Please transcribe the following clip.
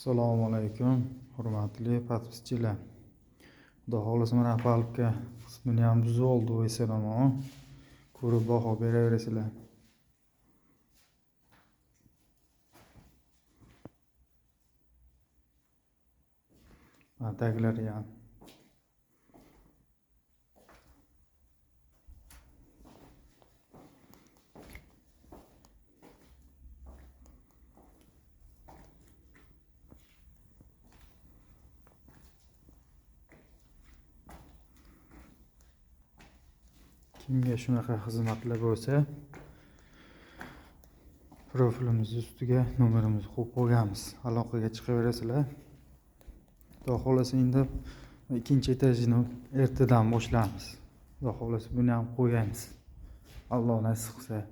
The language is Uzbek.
Assalomu alaykum, hurmatli подписчиlar. Xudo xohlasa, mana опалубка qismini ham tuzib oldi eson-omon. Ko'rib baho beraverasizlar. Mana taglari ham. Kimga shunaqa xizmatlar bo'lsa, profilimiz ustiga nomerimizni qo'yib qo'yganmiz. Aloqaga chiqaverasizlar. Xudo xohlasa, endi ikkinchi etajini ertadan boshlaymiz. Xudo xohlasa, buni ham qo'yamiz. Alloh nasib qilsa.